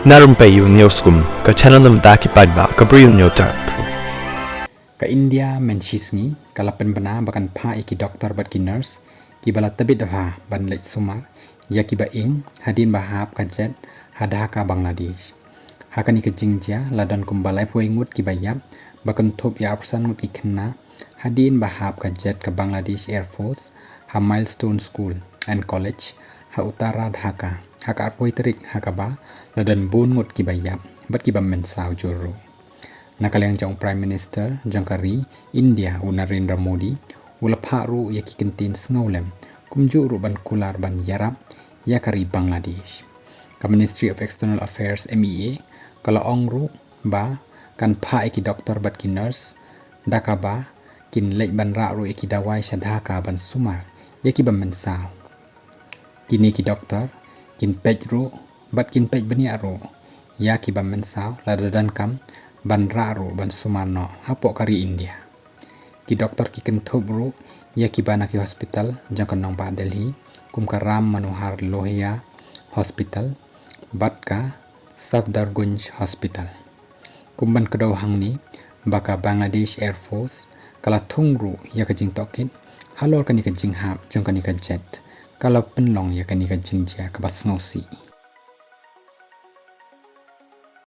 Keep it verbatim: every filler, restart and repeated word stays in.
Na Rympei U News kum ka channel na bynta ki paidbah ka Bri U News Terp. Ka India mynta shi sngi ka la pynbna ba kan phah ïa ki doktor bad ki nurse kiba la tbit bha ban leit sumar ïa kiba ing hadien ba hap ka jet ha Dhaka, Bangladesh. Ha kane ka jingjia la don kumba laiphew ngut kiba ïap, ba kynthup ïa arphew san ngut ki khynnah hadien ba hap ka jet ka Bangladesh Air Force ha Milestone School and College ha Uttara Dhaka ha ka arphew tarik, ha kaba la don bun ngut kiba ïap bad kiba mynsaw jur ruh. Na ka liang jong Prime Minister jong ka ri India, u Narendra Modi, u la phah ruh ïa ki kyntien sngewlem kumjuh ruh ban kular ban ïarap ïa ka ri Bangladesh. Ka Ministry of External Affairs, M E A, ka la ong ruh ba kan phah ïa ki doktor bad ki nurse da kaba kin leit ban rah ruh ïa ki dawai sha Dhaka ban sumar ïa kiba mynsaw. Kine ki doktor kin peit ruh bad kin peit bniah ruh ïa kiba mynsaw, lada donkam ban rah ruh ban sumar noh hapoh ka ri India. Ki doktor ki kynthup ruh ïa kiba na ki hospital jong ka nongbah Delhi, kum ka Ram Manohar Lohia Hospital bad ka Safdargunj Hospital. Kum ban kdew hangne ba ka Bangladesh Air Force ka la thung ruh ïa ka jingtohkit halor kane ka jinghap jong kane ka jet, ka la pynlong ïa kane ka jingjia kaba sngewsih.